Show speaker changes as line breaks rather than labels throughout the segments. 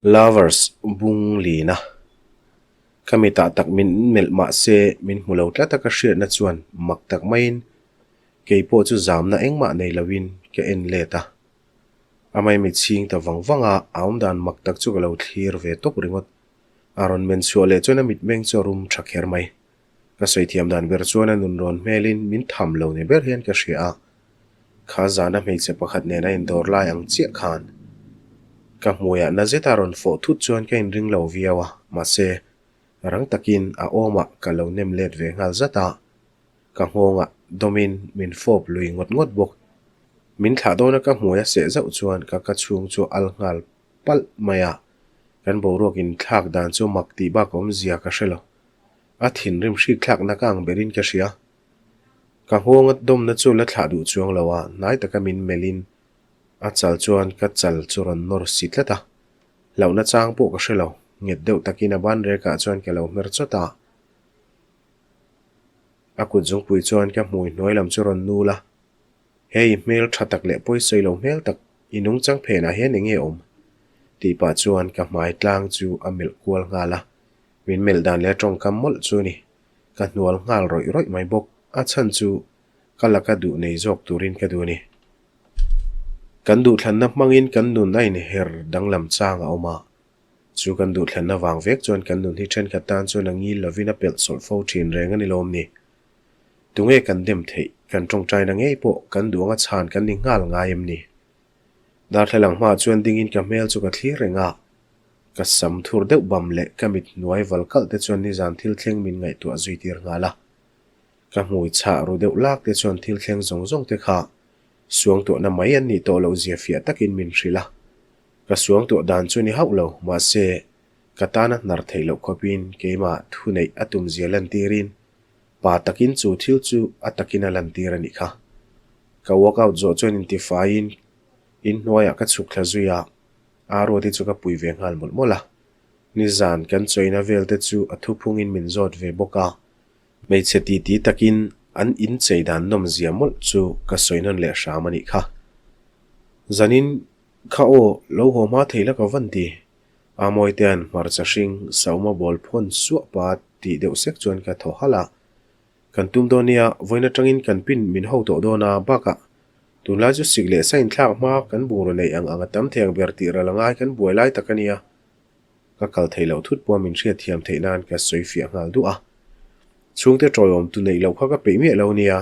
Lovers bung lina. Ka mitah tak min melh mah se min hmu lo tlat a ka hriatna chuan mak tak maiin kei pawh chu zamna engmah nei loin ka en let a. A maimi chhing ta vang vang a, a awmdan mak tak chu ka lo thlir ve tawp ringawt. A rawn men chhuah leh chuan a mitmeng chu a rum tha kher mai. Ka sawi thiam dan ber chuan a nun rawn hmelin min tham lo ni ber hian ka hria a, kha zana hmeichhe pakhat nen a indawr lai ang chiah khan ka hmuiah na zeta rawn fawh thut chuan ka inring lo viau a, mahse rang takin a awmah ka lo nem let ve nghal zat a, ka nghawngah dawmin min fawp lui ngawt ngawt bawk. Min thlah dawna ka hmui a seh zauh chuan ka ka chhung chu al nghal palh mai a, kan boruak inthlak dan chu mak tih bak awmzia ka hre lo. A thinrim hrik thlakna ka ang berin ka hria. Ka nghawng dawmna chu la thlah duh chuang lo a, hnai taka min melhin a chal chuan ka chal chu rawn nawr si tlat a. Hlauhna chang pawh ka hre lo, nghet deuh takin a ban rekah chuan ka lo hmer chawt a. A kut zungpui chuan ka hmui hnuai lam chu rawn nul a, Hei, hmel tha tak leh pawisawi lo hmel tak i nungchang phenah hian eng nge awm? tih pah chuan ka hmai tlang chu a melh kual nghal a. Min melh dan leh a tawngkam mawlh chu ni. Ka hnual nghal rawih rawih mai bawk. A chhan chu ka laka duh nei zawk turin ka duh a ni. Kan duhthlanna hmangin kan nun a inher danglam chang a awm a. Chu kan duhthlanna vang vek chuan kan nun hi thenkhat tan chuan a ngil lovin a pelh sawlh fo thin reng a ni lawm ni. Tunge kan dem theih, kan tawngtaina ngei pawh kan duh anga chhan kan ni nghal ngai em ni? Darthlalang hmaah chuan dingin ka hmel chu ka thlir reng a. Ka sam thur deuh bam leh ka mit hnuai val kalh te chuan nizan thil thleng min ngaihtuah zui tir nghal a. Ka hmui chhah ru deuh lak te chuan thil thleng zawng zawng te kha suangtuahna mai an nih tawh loh zia fiah takin min hrilh a. Ka suangtuah dan chu ni hauh lo, mahse ka tana hnar theih loh khawpin keimah thuneih a tum zia lantirin pa takin chu thil chu a takin a lantir a nih kha. Ka workout zawh chuan intifaiin inhnuaiah ka chhuk thla zui a. A ruati chu ka pui ve nghal mawlh mawlh a. Nizan kan chawina vel te chu a thuphungin min zawt ve bawk a. Hmeichhe titi takin an inchei dan nawm zia mawlh chu ka sawi nawn leh hram a nih kha. Zanin kha aw lo haw hma thei la ka van ti. A Mawitea'n hmarcha hring sauma bawl phawn suah pa tih deuh sek chuan ka thaw halh a. Kan tum dawn nia, vawiin atangin kan pin min ho tawh dawn a, bakah tunlai chu sik leh sa inthlak hma kan bungraw neih ang ang a tam thei ang ber tih ral angai kan buai lai tak a nia. Ka kal theih loh thut pawh min hriat thiam theih nan ka sawi fiah nghal duh a. Chhungte tawiawm tu neih loh kha ka peih miah lo nia.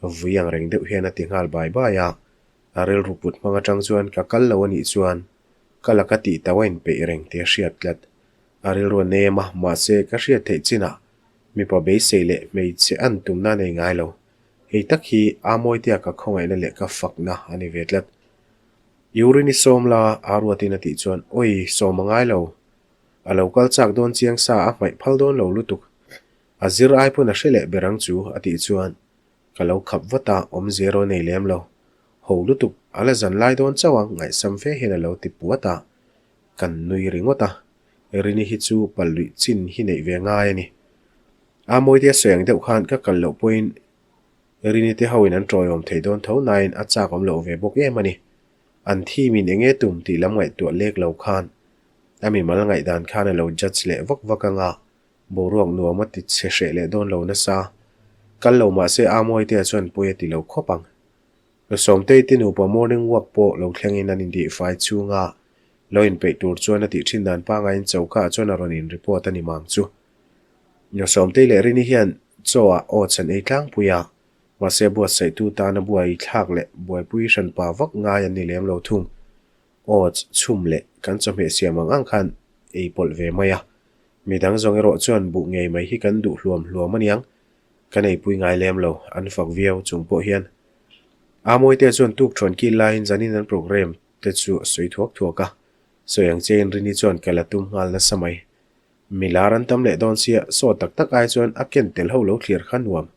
Vui ang reng deuh hian a ti nghal bai bai a, a rilru put hmang atang chuan ka kal lo a nih chuan ka laka tih tauh a inpeih reng tih a hriat tlat. A rilru a nem a, mahse ka hriat theih chinah Mipa beisei leh hmeichhe an tumna nei ngai lo. Hei tak hi a Mawitea ka khawngaihna leh ka fakna a ni ve tlat. Urine i sawm la, a ruatin a tih chuan, Awi, sawm a ngai lo. A lo kal chak dawn chiang sa a hmaih phal dawn lo lutuk. A zir ai pawn a hre leh ber ang chu, a tih chuan ka lo khap vat a, awmzia erawh nei lem lo. Ho lutuk, a la zan lai dawn chauh ang, ngaihsam fe hian a lo ti puat a, kan nui ringawt a. Rini hi chu pal luih chin hi neih ve ngai a ni. A Mawite a sawi ang deuh khan ka kal loh pawhin Rini te hoin an tawiawm thei dawn tho nain a chak awm loh ve bawk em a ni. An thim in enge tum tih lam ngaihtuah lek lo khan a mimal ngaihdan khan a lo judge leh vak vak anga boruak nuam a ti chhe hreh leh dawn lo nasa. Kal lo mahse A Mawite a chuan pawi a ti lo khawp ang. Sawmtei te nupa morning walk pawh lo thlengin an intihfai chhunga Lo inpeih tur chuan a tih thin dan pangaiin choka ah chuan a rawn in report a ni mang chu. Sawmtei leh Rini hian chaw ah oats an ei tlangpui a, mahse buatsaihtu tana buai thlak leh buaipui hranpa vak ngai an ni lem lo thung. Oats chhum leh kan chawhmeh siam ang ang khan ei pawlh ve mai a. Midang zawng erawh chuan buh ngei mai hi kan duh hluam hluam aniang. Kan eipui ngai lem lo, an fak viau chung pawh hian. Amawite chuan tuk thuan kil laiin zanin an programme te chu a sawi thuak thuak a, sawi ang chiain Rini chuan ka la tum nghal nasa mai. Milar an tam leh dawn sia, saw tak tak ai chuan a ken tel ho lo thlir kha nuam.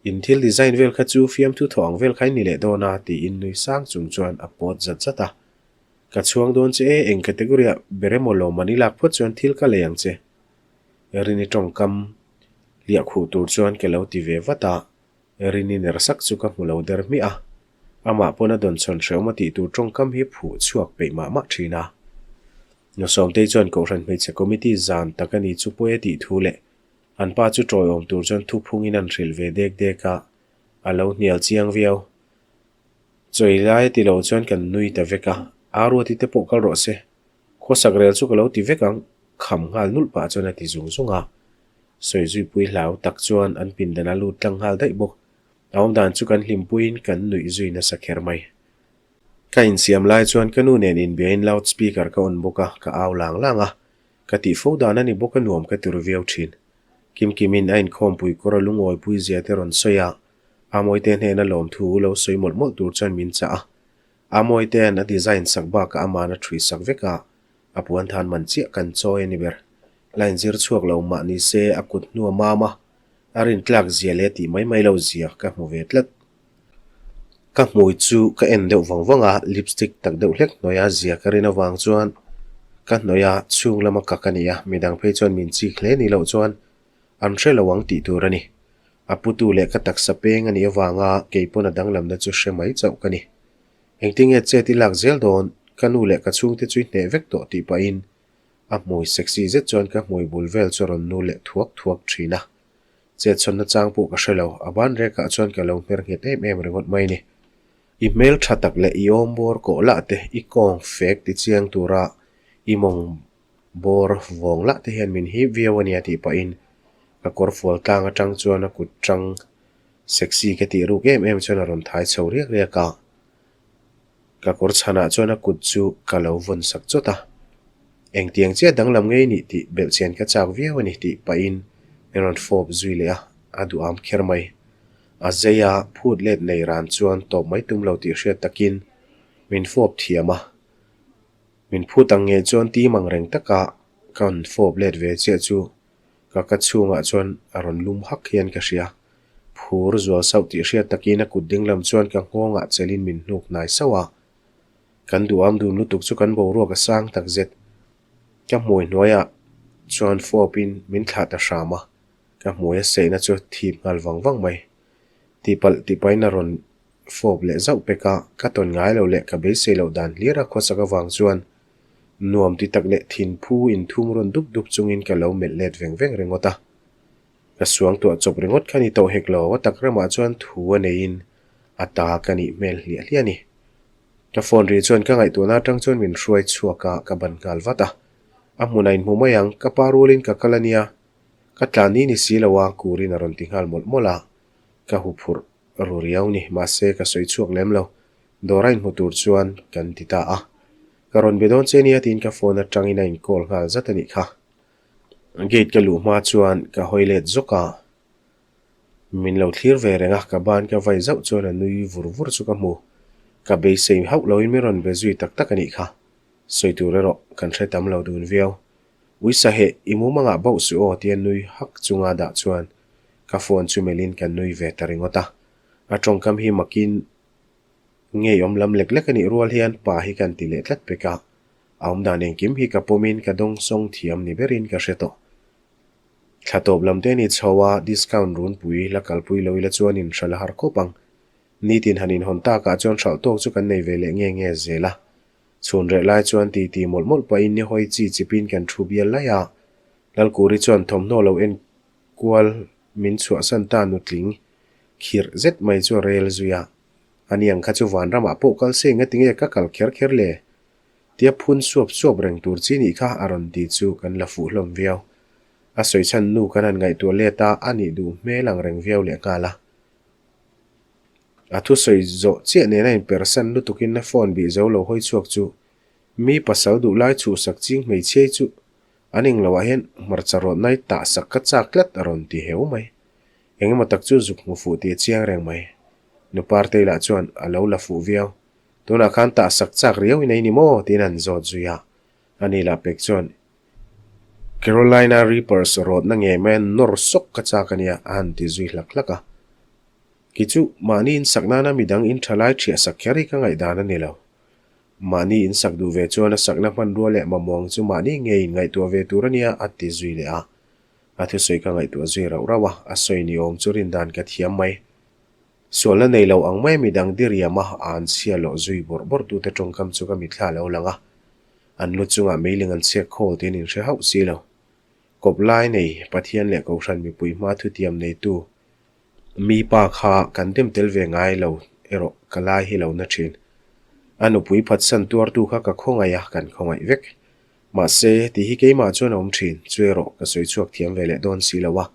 In thil design vel kha chu fiamthu thawh ang vel kha in ni leh dawn a, tiin nui sang chung chuan a pawt zat zat a. Ka chhuang dawn che e, eng category ah ber emaw lawmman i lak phawt chuan thil ka lei ang che. Rini tawngkam hliah khuh tur chuan ka lo ti ve vat a. Rini ner sak chu ka hmu lo der hmiah a, amah pawn a dawn chhawn hrehawm a tih tur tawngkam hi phuh chhuak peih mah mah thin a. Hnawsawmtei chuan Kohhran Hmeichhe Committee zan tak a ni chu pawi a tih thu leh an pa chu tawiawm tur chuan thuphungin an hrilh ve dek dek a, a lo hnial chiang viau. Chawi lai a ti lo chuan kan nui ta vek a, Aruati te pawh kal rawh se, khawsak rel chu ka lo ti vek ang, kham nghal nulh pah chuan a ti zung zung a. Sawizuipui hlau tak chuan an pindan a lut tlang nghal daih bawk. A awmdan chu kan hlimpuiin kan nuih zui nasa kher mai. Ka insiam lai chuan ka nu nen inbiain loud speaker ka on bawk a, ka au lang lang a. Ka tih fo dan a ni bawk a nuam ka ti ru viau thin. Kimkimin a inkhawmpui kawr a lungawipui zia te rawn sawi a, Amawite hnena lawmthu lo sawi mawlh mawlh tur chuan min chah a. Amawitean a design sak bakah aman a ṭhui sak vek a, a puan than man chiah kan chawi a ni ber. La inzir chhuak lo mah ni se a kut hnu a mam a, a rintlak zia leh tih mai mai lo zia ka hmu ve tlat. Ka hmui chu ka en deuh vang vang a, lipstick tak deuh hlek hnuai a zia ka rin avang chuan ka hnuai a chhung lama kak a ni a, midang phei chuan min chik hle ni loh chuan an hre lo ang tih tur a ni. A putu leh ka taksa peng a nih avanga kei pawn a danglamna chu hre mai chauh ka ni. Engtinge chet i lak zel dawn, ka nu leh ka chhungte chu i hneh vek tawh tih pahin a hmui sexy zet chuan ka hmui bul vel chu a rawn nu leh thuak thuak thin a. Chet chhawnna chang pawh ka hre lo, a ban rekah chuan ka lo hmer nghet em em ringawt mai ni. I hmel tha tak leh i awm bawr kawh lah te, i kawng fek ti chiang tura i mawng bawr vawng lah te hian min hip viau a nia tih pahin ka kawr fual tlang atang chuan a kut tang sexy ka tih ruk em em chuan a rawn thai chho riak riak a. Ka kawr chhanah chuan a kut chu ka lo vawn sak chawt a, engtiang chiah danglam ngei nih tih belhchian ka chak viau a ni tih pahin min rawn fawp zui leh a, a duham kher mai. A zei a, phut let nei ran chuan tawp mai tum lo tih hriat takin min fawp thiam a, min phut ang nge chuan tim ang reng taka ka rawn fawp let ve chiah chu ka ka chhungah chuan a rawn lum hak hian ka hria. Phur zual sauh tih hriat takin a kut ding lam chuan ka nghawngah chelin min hnuk hnai sauh a. Kan duham dun lutuk chu kan boruak a sang tak zet. Ka hmui hnuaiah chuan fawpin min thlah ta hram a, ka hmui a seihna chu thip nghal vang vang mai. Tihpalh tihpahin a rawn fawp leh zauh pek a, ka tawn ngai lo leh ka beisei loh dan hlir a khawsak avang chuan nuam ti tak leh thinphu inthum rawn dup dup chungin ka lo melh let veng veng ringawt a. Ka suangtuah chawp ringawt kha ni tawh hek lo, a tak ramah chuan thu a neiin a ta ka nih hmel hliah hliah a ni. Ka phone ri chuan ka ngaihtuahna atang chuan min hruai chhuak a, ka ban nghal vat a. A hmunah inhmu mai ang, ka pa rualin ka kal a nia. Ka tlan ni ni si lo a, Kurin a rawn ti nghal mawlh mawlh a. Ka huphurh ru riau ni, mahse ka sawi chhuak lem lo. Dawr a inhmu tur chuan kan ti ta a. Ka rawn be dawn che nia tiin ka phone atangin a in call nghal zat a nih kha. Gate ka luh hma chuan ka hawi let zawk a, min lo thlir ve reng a, ka ban ka vai zauh chuan a nui vur vur chu ka hmu. Ka beisei hauh loin min rawn be zui tak tak a nih kha. Sawi tur erawh kan hre tam lo dun viau. Uisa heh, i mumangah bauh suh aw tia nui hak chunga dah chuan ka phone chu melhin ka nui ve ta ringawt a. A tawngkam hi makin ngeiawm lam lek lek a nih rual hian pa hi kan ti leh tlat pek a. A awmdan engkim hi ka pawmin ka dawngsawng thiam ni berin ka hre tawh. Thla tawp lam te ni chho a, discount runpui la kalpui lo ila chuan inhralh a har khawp ang. Nitin han inhawn takah chuan hralh tawk chu kan nei ve leh nge nge zel a. Chhun reh lai chuan titi mawlh mawlh pahin ni hawi chi chipin kan thu bial laih a. Lalkuri chuan thawmhnaw lo en kual min chhuahsan ta nutling khirh zet mai chu a rel zui a. Ani ang kha chu vanramah pawh kal se engatinge ka kal kher kher le? Tia phun suap suap reng tur chi nih kha a rawn ti chu kan la fuh hlawm viau. A sawi chhan nu kan han ngaihtuah let a, a nih duh hmel ang reng viau leh nghal a. A thusawi zawh chiah nena inpersan lutukin a phone bih zo lo hawi chhuak chu mi pasal duh lai chhuhsak ching hmeichhiai chu an eng loah hian hmarcha rawtna i tah sak ka chak tlat a rawn ti heu mai. Engemaw tak chu zuk hmu fuh tih a chiang reng mai. Nu Partei lah chuan a lo la fuh viau. Tunah khan tah sak chak riau in ei ni maw? tiin an zawt zui a. Ani lah pek chuan, Carolina Reapers rawtna ngei mai a nawr sawk ka chak a nia, a han ti zui hlak hlak a. Ki chu mahni in sak nana midang in tha lai thiah sak kher hi ka ngaihdan a ni lo. Mahni in sak duh ve chuan a sakna hmanrua leh mamawng chu mahni ngei in ngaihtuah ve tur a nia, a ti zui leh a. A thusawi ka ngaihtuah zui rauh rauh a, a sawi ni awm chu rindan ka thiam mai. Sualna nei lo ang mai midang diriam a, an chhia loh zui bawrh bawrh tute tawngkam chu ka mitthla lo lang a. An lu chungah meiling an chhiak khawl tiin inhre hauh si lo. Kawp lai nei Pathian leh Kohhran mipui hma thutiam neitu mi pa kha kan dem tel ve ngai lo erawh ka lai hi lo na thin. A nupui phatsan tuartu kha ka khawngaih a, kan khawngaih vek. Mahse, tih hi keimah chuan a awm thin, chu erawh ka sawi chhuak thiam ve leh dawn si lo a.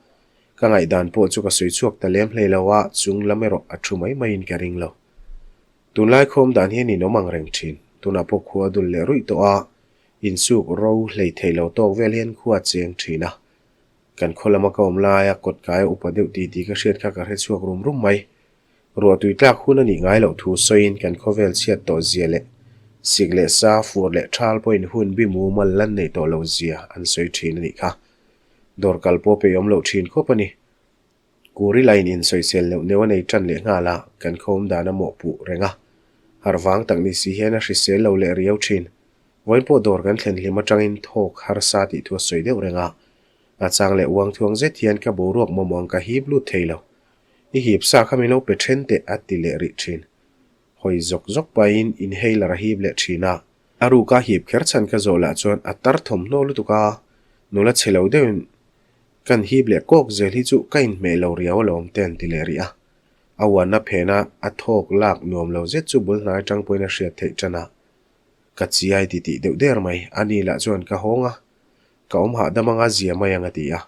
Ka ngaihdan pawh chu ka sawi chhuak ta lem hlei lo a, chung lam erawh a thu mai maiin ka ring lo. Tunlai khawm dan hian in awm ang reng thin. Tunah pawh khua dul leh ruih tawh a, insuk ro hlei thei lo tawk vel hian khua a cheng thin a. Kan khaw lama ka awm laia kawt kaia upa deuh ti tih ka hriat kha ka hre chhuak rum rum mai. Ruah tui tlak hun a nih ngai loh thu sawiin kan khawvel chhiat tawh zia leh sik leh sa fur leh thal pawhin hun bi mumal lan neih tawh lo zia an sawi thin a nih kha. Dawr kal pawh peihawm loh thin khawp a ni. Kuri lain insawisel neuh neuh a nei tan leh nghal a, kan khawm dan a mawhpuh reng a. Harh vang tak ni si hian a hrisel lo leh riau thin. Vawiin pawh dawr kan thlen hlim atangin thawk harsa tih thu a sawi deuh reng a. A chang leh uang thuang zet hian ka boruak mawmawng ka hip lut thei lo. I hip sa kha min lo pe then teh a ti leh rih thin. Hawi zawk zawk pahin inhaler a hip leh thin a. A ruka hip kher chhan ka zawh lah chuan a tar thawmhnaw lutuk a, nula chhe lo deuhin Kan hip leh kawk zel hi chu ka inhmeh lo riau alawm te an ti leh rih a. A uanna phena a thawk lak nuam lo zet chu bul hnai atang pawhin a hriat theih tan a. Ka chiai ti tih deuh der mai, a ni lah chuan ka hawng a, ka awm hahdam anga zia mai ang a ti a.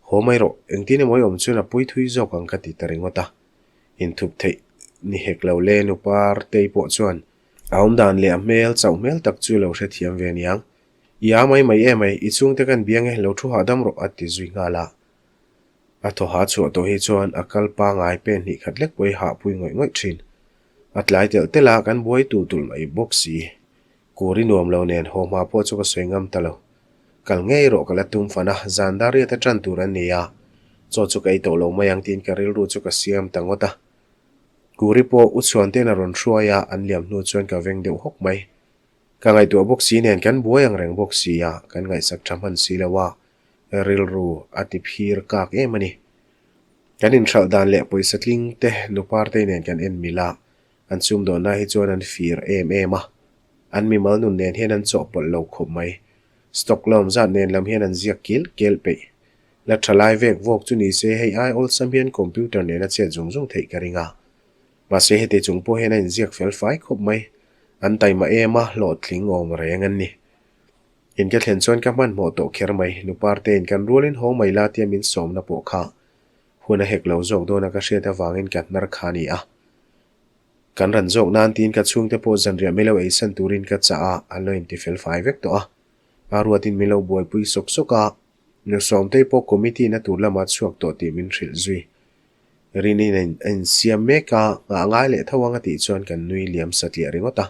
Haw mai rawh, engtin emaw i awm chuan a pui thui zawk ang ka ti ta ringawt a. Inthup theih ni hek lo le nu Partei pawh chuan a awmdan leh a hmel chauh hmel tak chu lo hrethiam ve niang. I a mai mai em ai, i chhungte kan biang e, lo thu hahdam rawh a ti zui nghal a. A thaw ha chhuah tawh hi chuan a kal pangai pen hnih khat lek pawh hi hahpui ngawih ngawih thin. A tlai telh telh a, kan buai tu tulh mai bawk si. Kur i nuam lo nen haw hma pawh chu ka sawi ngam ta lo. Kal ngei rawh ka la tum fan a, zan dar riat a tan tur an ni a, chaw chu ka ei tawh lo mai ang tiin ka rilru chu ka siam ta ngawt a. Kuri pawh u chhuante'n a rawn hruai a, an liam hnu chuan ka veng deuh hawk mai. Ka ngaihtuah bawk si nen kan buai ang reng bawk si a, kan ngaihsak tha hman si lo a, rilru a ti phir kak em a ni. Kan inhralh dan leh pawisa tling te nuparte nen kan en mil a, an sumdawnna hi chuan an fir em em a, an mimal nun nen hian an chawhpawlh lo khawp mai. Stock lawm zat nen lam hian an ziak kil kel peih. La tha lai vek vawk chu ni se hei ai awlsam hian computer nen a chet zung zung theih ka ring a. Mahse heti chung pawh hian a inziak fel fai khawp mai. An taima em a, hlawhtling awm reng an ni. In ka thlen chuan ka hmanhmawh tawh kher mai. Nupartein kan rualin haw mai la tia min sawmna pawh kha hun a hek lo zawk dawn a ka hriat avangin ka hnar kha a ni a. Kan ran zawk nan tiin ka chhungte pawh zanriah milo eisan turin ka chah a, an lo inti fel fai vek tawh a. A ruatin min lo buaipui sawk sawk a, nu Sawmtei pawh committee na tur lamah chhuak tawh tih min hrilh zui. Rinin a insiam mek a, nghah ngai leh tho ang a tih chuan kan nui liam satliah ringawt a,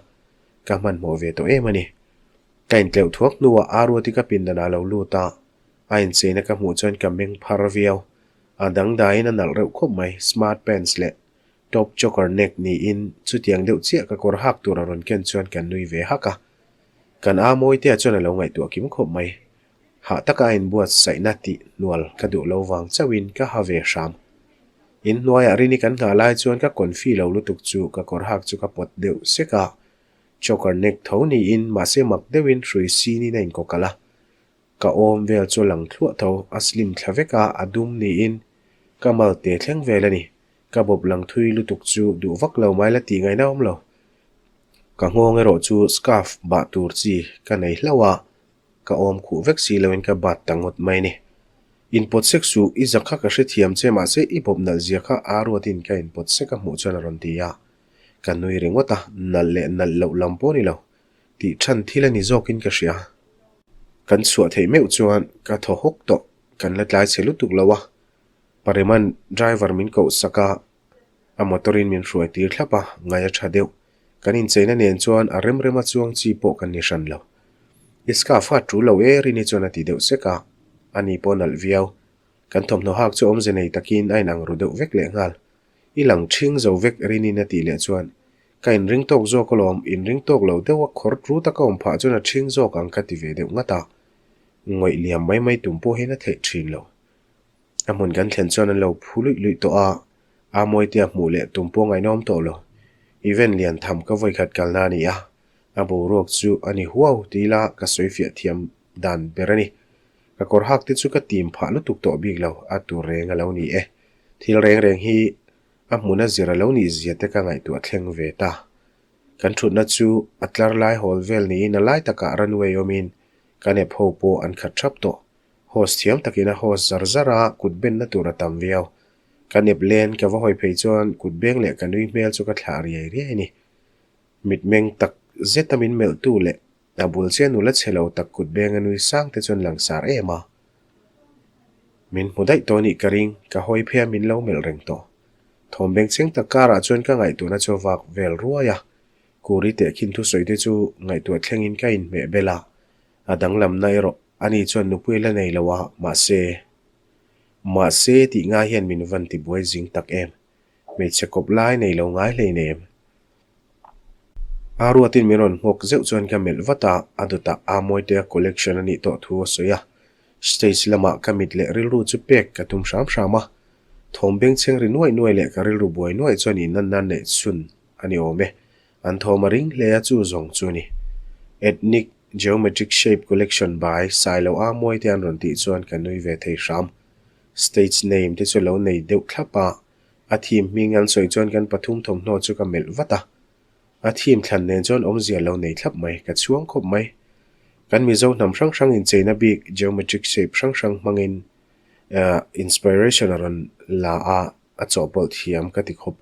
ka hmanhmawh ve tawh em a ni. Ka intleuh thuak hnuah Aruati ka pindanah a lo lut a, a incheina ka hmuh chuan ka meng phar viau. A dangdaiin a nalh reuh khawp mai, smart pants leh top choker neck niin chutiang deuh chiah ka kawr hak tur a rawn ken chuan kan nui ve hak a. Kan a Mawitea chuan a lo ngaihtuah kim khawp mai. Hah taka a inbuatsaihna tih hnual ka duh lo vang chauhin ka ha ve hram. In hnuaiah rini kan nghah lai chuan ka confi lo lutuk chu ka kawr hak chu ka pawt deuh sek a, choker neck tho niin mahse mak deuhin hrui sinin a inkawkalh a. Ka awm vel chu a lang thluah tho, a slim thla vek a, a dum niin ka mal te thleng vel a ni. Ka bawp lang thui lutuk chu duh vak lo mai la tih ngaihna awm lo. Ka nghawng erawh chu scarf bah tur chi ka nei hlauh a, Ka awm khuh vek si loin ka bat ta ngawt mai ni. Inpawt sek suh, i zak kha ka hrethiam che mahse i bawp nalh zia kha aa ruatin ka inpawt sek a hmuh chuan a rawn ti a. Ka nui ringawt a, nalh leh nalh loh lam pawh ni lo. Tih than thil a ni zawkin ka hria. Kan chhuah theih meuh chuan ka thaw hawk tawh, kan la tlai chhe lutuk lo a. Pariman driver min koh sak a, a motor in min hruai tir thlap a, ngaih a tha deuh. Kan incheina nen chuan a rem rema chuang chi pawh kan ni hran lo. I scarf kha a tul lo e Rini chuan a ti deuh sek a, ani pawh nalh viau. Kan thawmhnaw hak chu awmze nei takin a inang ru deuh vek lehnghal. I lang ṭhing zo vek Rini'n a tih leh chuan, Ka inring tawk zawk alawm, inring tawk lo deuh a khawr ṭu taka awm phah chuan a ṭhing zawk ang ka ti ve deuh ngat a. Ngawih liam mai mai tum pawh hian a theih ṭhin lo. A hmun kan thlen chuan an lo phu luih luih tawh a, a Mawitea hmuh leh tum pawh ngaihnawm tawh lo. Event lian tham ka vawikhat kalna a ni a, A boruak chu a ni huau ti ila ka sawi fiah thiam dan ber a ni. Ka kawr hak te chu ka tim phah lutuk tawh bik lo, a tur reng a lo ni e. Thil reng reng hi a hmun a zir a lo nih zia te ka ngaihtuah thleng ve ta. Kan thutna chu a tlar lai hawl vel niin a lai takah runway awmin kan ep ho pawh an khat thap tawh. Host thiam takin a host zar zar a, kut benna tur a tam viau. Ka nep len ka va hawi phei chuan kut beng leh ka nui hmel chu ka thlah riai riai a ni. Mitmeng tak zeta min melhtu leh a bul chiah nula chhe lo tak kut benga nui sang te chuan langsar em a. Min hmu daih tawh nih ka ring, ka hawi phei a min lo melh reng tawh. Thawm beng cheng tak karah chuan ka ngaihtuahna chu a vak vel ruai a. Kuri tehkhin thusawi te chu ngaihtuah thlengin ka inhmeh bel a, a danglamna erawh ani chuan nupui la nei lo a, mahse. Mahse tih ngai hian min van ti buai zing tak em. Hmeichhe kawp lai nei lo ngai hlei nem. A ruatin min rawn nghawk zeuh chuan ka melh vat a, a dawtah a Mawitea collection a nih tawh thu a sawi a. Stage lamah ka mit leh rilru chu pek ka tum hram hram a. Thawm bengchheng ri nuaih nuaih leh ka rilru buai nuaih chuan innan nan neih chhun a ni awm e. An thawm a ring hle a chu zawng chu a ni. Ethnic Geometric Shape Collection by Sailo A Mawi te an rawn tih chuan ka nui ve thei hram. Stage name te chu lo nei deuh thlap a, a theme hming an sawi chuan kan pathum thawmhnaw chu ka melh vat a. A theme thlan nen chuan awmzia lo nei thlap mai, ka chhuang khawp mai. Kan Mizo hnam hrang hrang incheina bik geometric shape hrang hrang hmangin inspiration a rawn la a, a chawhpawlh thiam ka ti khawp.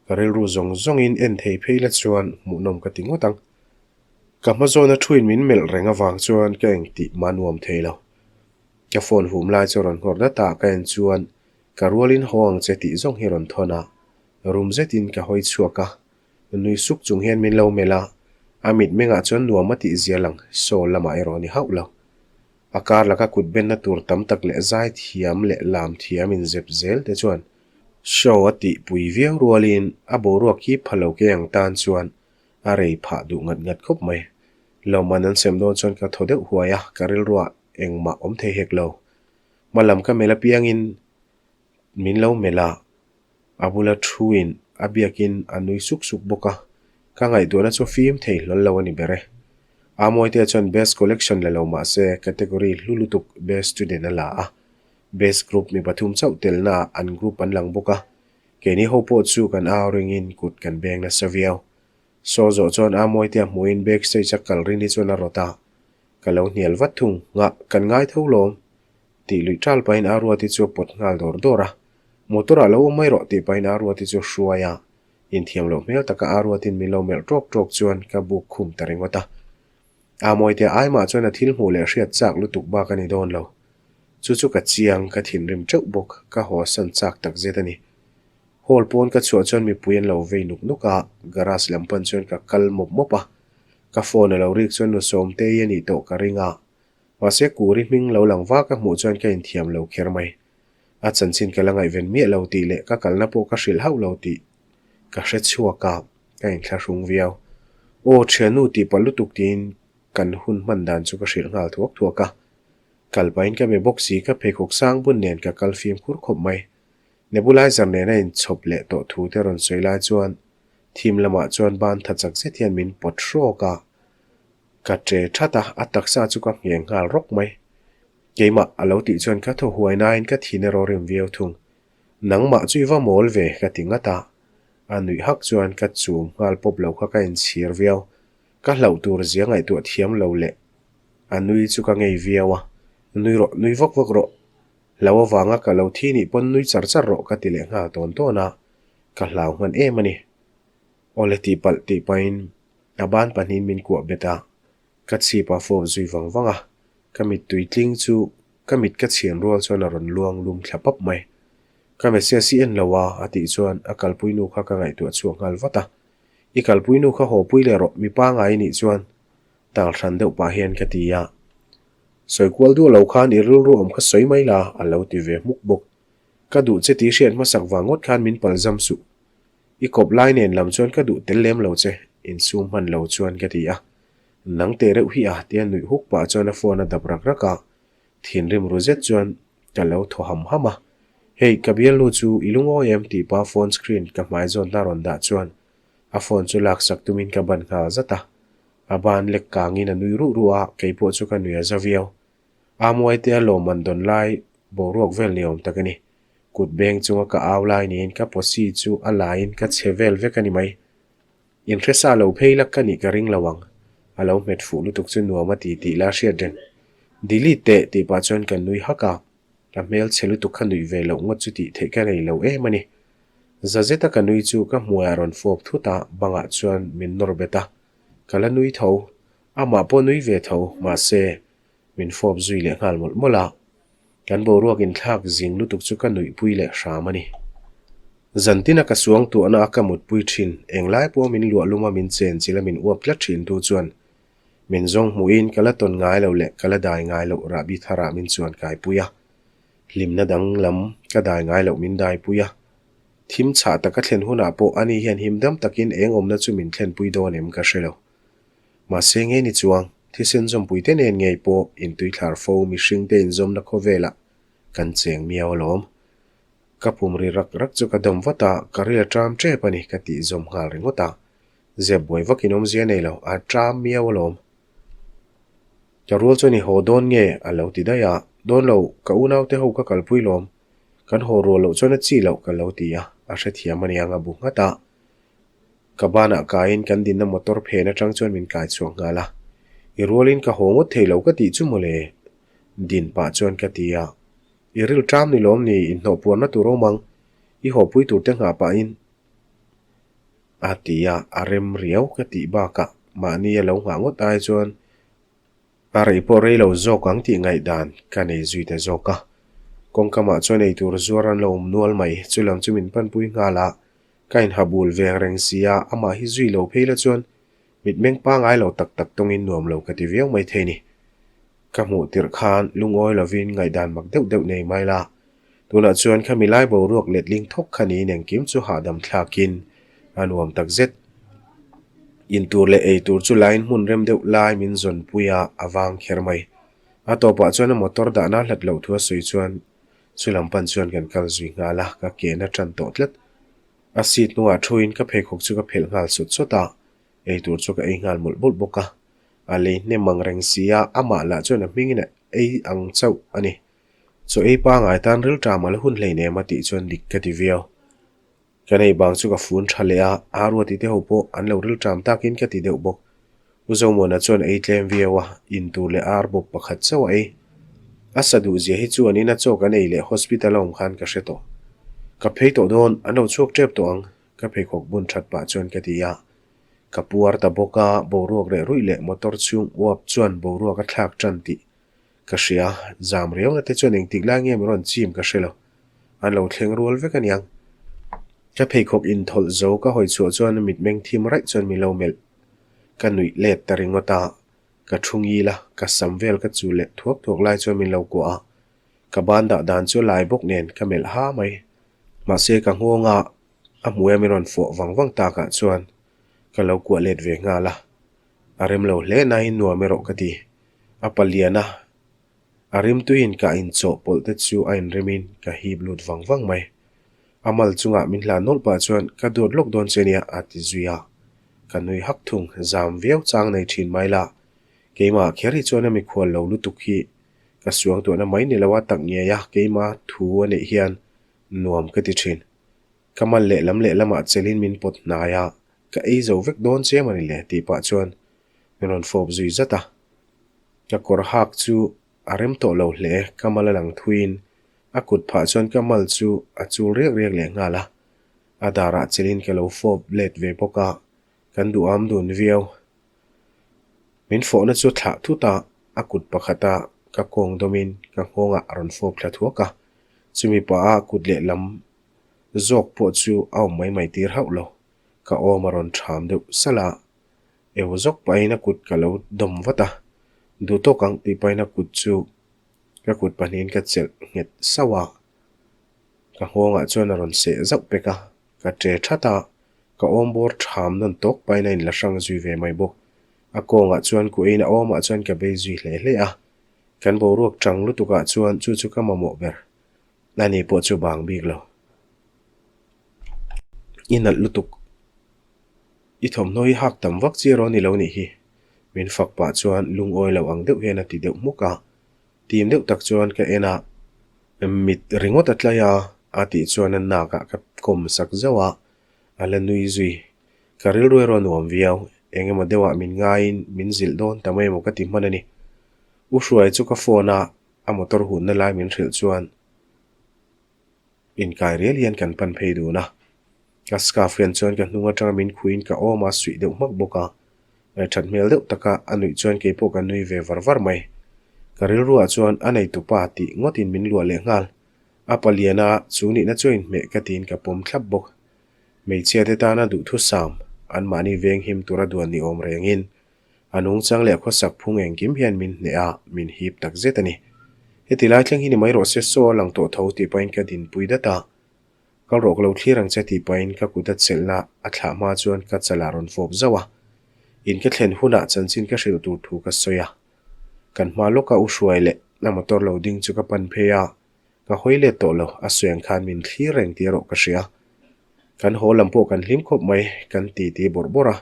Ka rilru zawng zawngin en thei phei la chuan hmuhnawm ka ti ngawt ang. Ka hma zawna thuin min melh reng avang chuan ka engtih mah nuam thei lo. Ka phone hum lai chu rawn nghawr dat a, ka en chuan ka rualin haw ang che tih zawng hi rawn thawn a, rum zetin ka hawi chhuak a. Nui suk chung hian min lo melh a, a mitmengah chuan nuam a tih zia lang saw lamah erawh a ni hauh lo. A kar laka kut benna tur tam tak leh zai thiam leh lam thiam inzep zel te chuan show a tih pui viau rualin a boruak hi pha lo ke ang tan chuan a rei phah duh ngat ngat khawp mai. Lawmman an sem dawn chuan ka thaw deuh huai a, ka rilruah engmah awm thei hek lo. Hma lam ka melh apiangin min lo melh a, a bula thuin a biakin a nui suk suk bawk a, ka ngaihtuahna chu fim thei hlawl lo a ni ber e. Amoitea chuan Best Collection la lo mah se category hlu lutuk Best Student a la a, Best Group mi pathum chauh telnaah an group an lang bawk a, keini ho pawh chu kan au ringin kut kan beng nasa viau. Saw zawh chuan Amoitea hmuhin backstage a kal rin hi chuan a rawt a, Ka lo hnial vat thung, nghah kan ngai tho lawm, tih luih ṭal pahin Aruati chu a pawt nghal dawr dawr a. Motor ah lo awm mai rawh tih pahin Aruati chu a hruai a. Inthiam loh hmel taka Aruatin min lo melh ṭawk ṭawk chuan ka buk khum ta ringawt a. Amawitea aimah chuan a thil hmuh leh hriat chak lutuk bak a ni dawn lo. Chu chu ka chiang, ka thinrim ṭeuh bawk, ka haw san chak takzet a ni. Hall pawn ka chhuah chuan mipui an lo vei nuk nuk a, garage lam pan chuan ka kal mawp mawp a. Ka phone a lo rik chuan nu Sawmtei a nih tawh ka ring a, mahse Kuri hming lo lang vak a hmuh chuan ka inthiam lo kher mai. A chanchin ka la ngaihven miah lo tih leh ka kalna pawh ka hrilh hauh lo tih ka hre chhuak a, ka inthlahrung viau. Aw thiannu tih palh lutuk tiin kan hun hman dan chu ka hrilh nghal thuak thuak a. Kal pahin ka be bawk si ka pheikhawk sang bun nen ka kal fimkhur khawp mai. Nebulizer nen a inchhawp leh tawh thu te rawn sawi lai chuan Thim lamah chuan ban tha chak zet hian min pawt hrawk a, ka che that a, a taksa chu ka ngheng nghal rawk mai. Keimah a lo tih chuan ka thaw huai nain ka thin erawh rim viau thung. Nangmah chu i va mawl ve ka ti ngat a, a nuih hak chuan ka chum nghal pawp lo kha ka inchhir viau. Ka hlauh tur zia ngaihtuah thiam lo leh a nui chu ka ngei viau a, nui rawh, nui vak vak rawh. Hlau avanga ka lo thi nih pawn nui char char rawh ka ti leh nghal tawn tawn a. Ka hlau hman em a ni. Awle tih palh tih pahin a ban pahnihin min kuah bet a, ka chhip a fawp zui vang vang a, ka mittui tling chu ka mit ka chhian rual chuan a rawn luang lum thla pap mai. Ka message i en lo a, a tih chuan a kalpui nu kha ka ngaihtuah chhuak nghal vat a. I kalpui nu kha haw pui leh rawh, mi pangai i nih chuan tal hran deuh pah hian ka ti a. Sawi kual duah lo khan i rilru awm kha sawi mai la, a lo ti ve hmuk bawk. Ka duh che tih hriat hmasak vang ngawt khan min pal zam suh. I kawp lai nen lam chuan ka duh tel lem lo che, insum hman lo chuan ka ti a. Nang teh reuh hi a, tia nuih huk pah chuan a phone a dap rak rak a. Thinrim ru zet chuan ka lo thaw ham ham a. Hei, ka bialnu chu i lungawi em tih pa phone screen ka hmai zawn hna rawn dah chuan a phone chu laksak tumin ka ban nghal zat a. A ban lek kangin a nui ruh ruh a, kei pawh chu ka nui a za viau. Amuaite a lawmman dawn lai boruak vel ni awm tak a ni. Kut beng chunga ka au lai niin ka posi chu a laiin ka chhe vel vek a ni mai. Inhresa lo phei lak ka nih ka ring lo ang. A lo hmet fuh lutuk chu nuam a ti tih la hriat reng. Delete teh tih pah chuan ka nui hak a. Ka hmel chhe lutuk kha nuih ve loh ngawt chu tih theih ka nei lo em a ni. Za zeta ka nui chu ka hmuaiah rawn fawp thut a, bangah chuan min nawr bet a. Ka la nui tho. Amah pawh nui ve tho, mahse, min fawp zui leh nghal mawlh mawlh a. Kan boruak inthlak zing lutuk chu ka nuihpui leh hram a ni. Zantina ka suang tuahna a ka mutpui thin, englai pawh min luah lum a min chen chilh a min uap tlat thin tu chuan min zawng hmuhin ka la tawn ngai lo leh ka la dai ngai loh rahbi tharah min chuan kaipui a. Hlimna dang lam ka dai ngai loh min daipui a. Thim chhah taka thlen hunah pawh ani hian him dam takin eng awmna chu min thlenpui dawn em ka hre lo. Mahse ngei ni chuang, thisen zawmpuite nen ngei pawh intuithlar fo mihringte inzawmna khawvelah kan cheng miau alawm. Ka pum ri rak rak chu ka dawm vat a, ka ril a ṭam ṭep a ni ka tih zawm nghal ringawt a. Zep buai vakin awmzia nei lo, a ṭam miau alawm. Ka rual chuan i haw dawn nge a lo ti daih a, dawn lo, ka unaute ho ka kalpui lawm, kan haw rual loh chuan a chi loh ka lo ti a, a hrethiam a niang a bu nghat a. Ka banah kaiin kan dinna motor phen atang chuan min kai chhuak nghal a, I rualin ka haw ngawt thei lo ka tih chu mawle? Din pah chuan ka ti a, I ril ṭam ni lawm ni, inhnawh puarna tur awm ang, i hawpui tur te nghah pahin a ti a, a rem riau ka tih bakah mahni a lo nghah ngawt ai chuan A rei pawh rei lo zawk ang tih ngaihdan ka nei zui ta zawk a. Kawngkamah chuan eitur zuar an lo awm nual mai, chulam chu min panpui nghal a, ka inha bul veng reng si a, amah hi zui lo phei la chuan mitmeng pangai lo tak tak tawngin nuam lo ka ti viau mai thei ni. Ka hmuh tirh khan lungawi lovin ngaihdan mak deuh deuh nei mai la, Tunah chuan khami lai boruak letling thawk kha niin engkim chu hahdam thlakin a nuam tak zet. Intur leh eitur chu lain hmun rem deuh lai min zawnpui a, a vang kher mai. A tawpah chuan a motor dahna hlat loh thu a sawi chuan chulam pan chuan kan kal zui nghal a, ka ken a tan tawh tlat. A seat hnungah thuin ka pheikhawk chu ka phelh nghal sawt sawt a, eitur chu ka ei nghal mawlh mawlh bawk a. A lei hnem ang reng si a, amah lah chuan a hmingin a ei ang chauh a ni. Chaw ei pangai tan rilṭam a la hun hleinem a tih chuan dik ka ti viau. Ka nei bang chu ka fun ṭha leh a, Aruati te ho pawh an lo rilṭam takin ka ti deuh bawk. U Zomuana chuan ei tlem viau a, in tur leh ar bawp pakhat chauh a ei. A sa duh zia hi chuan ina chaw kan ei leh hospital a awm khan ka hre tawh. Ka phei tawh dawn, an lo chhuak ṭep tawh ang, ka pheikhawk bun ṭhat pah chuan ka ti a. Ka puar ta bawk a, boruak reh ruih leh motor chhung uap chuan boruak a thlak ṭan tih Ka hria, zam riau na te chuan engtik lai nge min rawn chim ka hre lo. An lo thleng rual vek aniang. Ka pheikhawk inthawlh zo ka hawi chhuah chuan mitmeng thim raih chuan min lo melh. Ka nuih let ta ringawt a, ka thu ngil a, ka sam vel ka chu leh thuak thuak lai chuan min lo kuah a. Ka ban dah dan chu a lai bawk nen ka melh ha mai. Mahse ka nghawng a, a hmuia min rawn fawh vang vang takah chuan ka lo kuah let ve nghal a. A rem lo hle nain nuam erawh ka ti. A palian a, a rimtuiin ka inchawhpawlh te chu a inremin ka hip lut vang vang mai. A mal chungah min hlan nawlh pah chuan ka duat lawk dawn che nia a ti zui a. Ka nui hak thung, zam viau chang nei thin mai la. Keimah kher hi chuan a mikhual lo lutuk hi ka suang tuahna mai ni lo a tak ngei a, keima thu a neih hian nuam ka ti thin. Ka mal lehlam lehlamah chelin min pawt hnai a, ka ei zo vek dawn che mawni le tih pah chuan min rawn fawp zui zat a. Ka kawr hak chu a rem tawh lo hle, ka mal a lang thuiin a kut phah chuan ka mal chu a chul riak riak leh nghal a. A darah chelin ka lo fawp let ve bawk a, kan duham dun viau. Min fawhna chu thlah thut a, a kut pakhata ka kawng dawmin ka nghawngah a rawn fawp thla thuak a, chumi pah a kut lehlam zawk pawh chu a awm mai mai tir hauh lo, ka awm a rawn ṭham deuh salh a, eu zawk pahin a kut ka lo dawm vat a, duh tawk ang tih pahin a kut chu ka kut pahnihin ka chelh nghet sauh a, ka nghawngah chuan a rawn seh zauh pek a, ka ṭe ṭhat a, ka awm bawr ṭham nawn tawk pahin a inla hrang zui ve mai bawk, a kawngah chuan kuahin a awmah chuan ka bei zui hle hle a, kan boruak ṭang lutukah chuan chu chu ka mamawh ber. Ani pawh chu bang bik lo. I nalh lutuk. I thawmhnaw hi hak tam vak chi erawh ni lo nih hi. Min fak pah chuan lungawi lo ang deuh hian a ti deuh hmuk a. Tim deuh tak chuan ka en a, mit ringawt a tlai a, a tih chuan a nakah ka kawm sak zauh a, a la nui zui. Ka rilru erawh a nuam viau, eng emaw deuhah min ngaiin min zilh dawn ta mai emaw ka ti hman a ni. U Hruai chu ka phone a, a motor hunna lai min hrilh chuan inkai rial hian kan pan phei dun a. Ka scarf hian chuan ka hnung atanga min khuiin ka awm a suih deuh hmak bawk a. Ngaihṭhat hmel deuh taka a nuih chuan kei pawh ka nui ve var var mai. Ka rilruah chuan a neitupa tih ngawtin min luah leh nghal. A paliana chu nihna chu a inhmeh ka tiin ka pawm thlap bawk. Hmeichhia te tana duhthusam, anmahni venghim tura duan ni awm rengin A nungchang leh khawsak phung engkim hian min hneh a, min hip tak zet a ni. Heti lai thleng hi ni mai rawh se, saw a lang tawh tho tih pahin ka dinpui dat a. Kal rawh ka lo thlir ang che tih pahin ka kut a chelhna a thlah hma chuan ka chalah rawn fawp zauh a. In ka thlen hunah chanchin ka hrilh tur thu ka sawi a. Kan hma lawka u hruai leh a motor lo ding chu ka pan phei a, ka hawi let tawh lo, a sawi ang khan min thlir reng tih erawh ka hria. Kan haw lam pawh kan hlim khawp mai, kan titi bawrh bawrh a.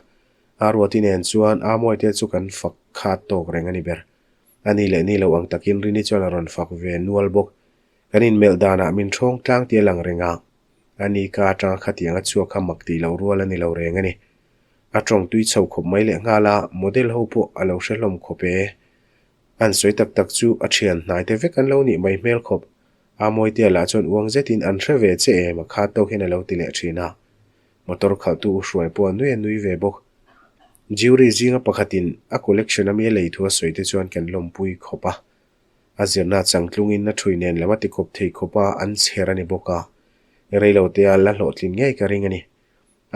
A Ruati nen chuan Amawite chu kan fak khat tawk reng a ni ber. A ni leh ni lo ang takin Rini chuan a rawn fak ve nual bawk. Kan inmelh danah min ṭhawng tlang tih a lang reng a, a ni ka aṭanga khatiang a chhuak kha mak tih loh rual a ni lo reng a ni. A ṭawng tui chho khawp mai leh nghal a, model ho pawh a lo hre hlawm khawp e. An sawi tak tak chu a ṭhian hnaite vek an lo nih mai hmel khawp. Amawite lah chuan uang zetin an hre ve che em a khat tawk hian a lo ti leh ṭhin a. Motor khalhtu u hruai pawh a nui a nui ve bawk. Jury zinga pakhatin a collection ami a lei thu a sawi te chuan kan lawmpui khawp a. A zirna changtlungin a thui nen lam a ti kawp thei khawp a, an chher a ni bawk a. Reilotea la hlawhtlin ngei ka ring a ni.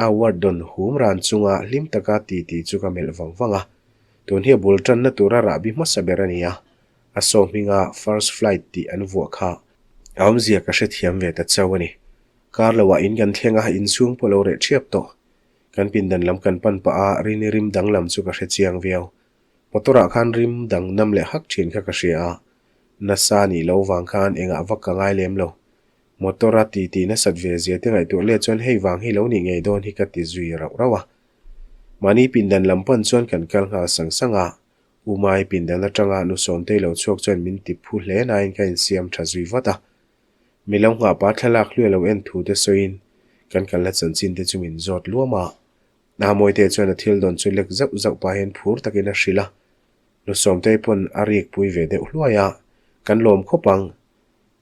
A award dawn hum ran chunga hlim taka ti ti chu ka melh vang vang a. Tun hi a bul tanna tura rahbi hmasa ber a ni a. A saw hminga first flight tih an vuah kha a awmzia ka hrethiam ve ta chauh a ni. Kar loah in kan thleng a, inchhung pawh lo reh ṭhiap tawh. Kan pindan lam kan pan pah a, Rini rim dang lam chu ka hre chiang viau. Motor-ah khan rim dang nam leh hak ṭhin kha ka hria a, nasa nih loh vang khan engah vak ka ngai lem lo. Motor-a titi nasat ve zia te ngaihtuah let chuan hei vang hi lo nih ngei dawn hi ka ti zui rauh rauh a. Mahni pindan lam pan chuan kan kal nghal sang sang a, U Mai pindan aṭanga nu Sawmtei lo chhuak chuan min ti phu hle nain ka insiam ṭha zui vat a. Mi lo nghah pa thlalak hluai lo en thu te sawiin kan kalna chanchin te chu min zawt luam a. Namawite chuan a thil dawn chu lek zauh zauh pah hian phur takin a hrilh a. Nu Sawmtei pawn a rik pui ve deuh hluai a, Kan lawm khawp ang.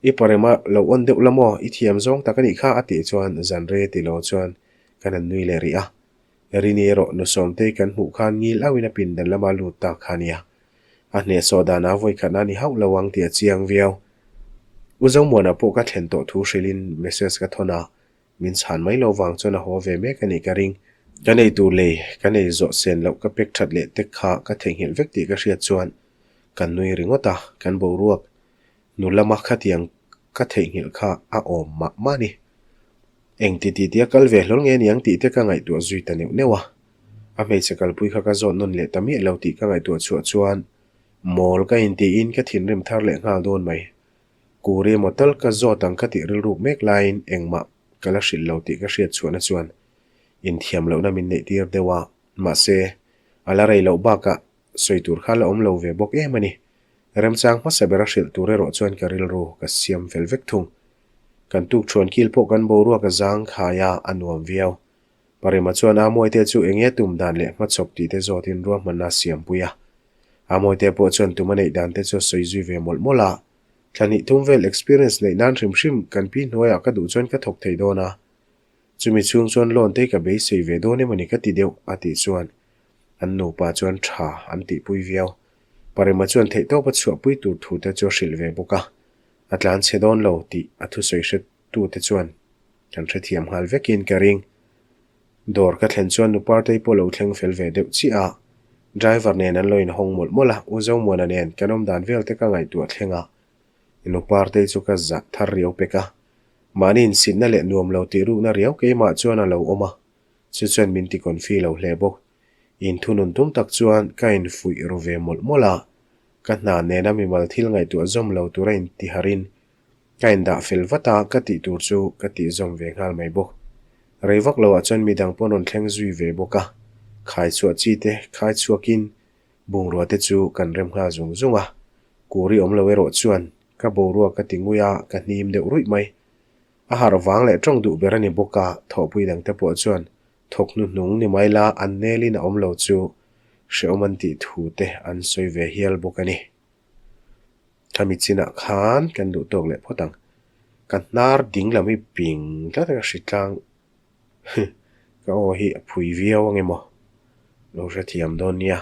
I parema lo awn deuh la maw? I thiam zawng tak a nih kha a tih chuan zan re ti lo chuan kan han nui leh rih a. Rini erawh Nu Sawmtei kan hmuh khan ngil auhin a pindan lama lut ta kha a nia. A hnehsawh danah vawikhatna a ni hauh lo ang tih a chiang viau. U Zomuana pawh ka thlen tawh thu hrilhin message ka thawn a, min chhan mai lo vang chuan a haw ve mek a nih ka ring. Ka nei tur lei ka nei zawh sen loh ka pek that leh tek kha ka theihnghilh vek tih ka hriat chuan kan nui ringawt a, kan boruak nu lama khatiang ka theihnghilh kha a awm mah mah a ni. Eng ti ti tia kal ve hlawl nge niang tih te ka ngaihtuah zui ta neuh neuh a. A hmeichhe kalpui kha ka zawt nawn leh ta miah lo tih ka ngaihtuah chhuah chuan mawl ka intiin ka thinrim thar leh nghal dawn mai. Kuri emaw tal ka zawt ang ka tih rilruk mek laiin engmah ka la hrilh lo tih ka hriat chhuahna chuan inthiam lohna min neih tir deuh a, mahse a la rei loh bakah sawi tur kha la awm lo ve bawk em a ni. Remchang hmasa bera hrilh tur erawh chuan ka rilru ka siam fel vek thung. Kan tukṭhuan kil pawh kan boruak a zang khai a, a nuam viau. Parema chuan Amawite chu eng nge tum dan leh hmachhawp tih te zawtin ruahmanna a siampui a. Amawite pawh chuan tum a neih dan te chu a sawi zui ve mawlh mawlh a. Thla hnih thum vel experience neih nan hrim hrim kan pi hnuaiah ka duh chuan ka thawk thei dawn a. Chumi chhung chuan loan te ka beisei ve dawn emawni ka ti deuh a tih chuan an nupa chuan tha an tihpui viau. Parema chuan theihtawp a chhuahpui tur thu te chu a hrilh ve bawk a. A tlan chhe dawn lo tih a thusawi hre tute chuan kan hrethiam nghal vekin ka ring. Dawr ka thlen chuan nu Partei pawh lo thleng fel ve deuh chiah a, driver nen an lo inhawng mawlh mawlh a, U Zomuana nen kan awm dan vel te ka ngaihtuah thleng a, nu Partei chu ka zah thar riau pek a, mahni insitna leh nuam lo tih rukna riau keimah chuan a lo awm a, chu chuan min ti confi lo hle bawk. Inthunun tum tak chuan ka infuih ru ve mawlh mawlh a, ka hna nena mimal thil ngaihtuah zawm lo tura intiharin Ka indah fel vat a, ka tih tur chu ka tih zawm ve nghal mai bawk. Rei vak loah chuan midang pawh rawn thleng zui ve bawk a, khai chhuah chi te khai chhuakin Bungrua te chu kan rem nghal zung zung a, Kuri awm lo erawh chuan ka boruak ka ti ngui a, ka hnim deuh ruih mai. A harh vang leh tawng duh ber a ni bawk a, thawhpui dang te pawh chuan thawk hnuhnung ni mai la an nelin a awm lo chu hrehawm an tih thu te an sawi ve hial bawk a ni. Khami chinah khan kan duh tawk leh phawt ang. Ka hnar ding lam hi ping tlat a ka hri tlang. Ka aw hi a phui viau ang emaw? Lo hrethiam dawn nia.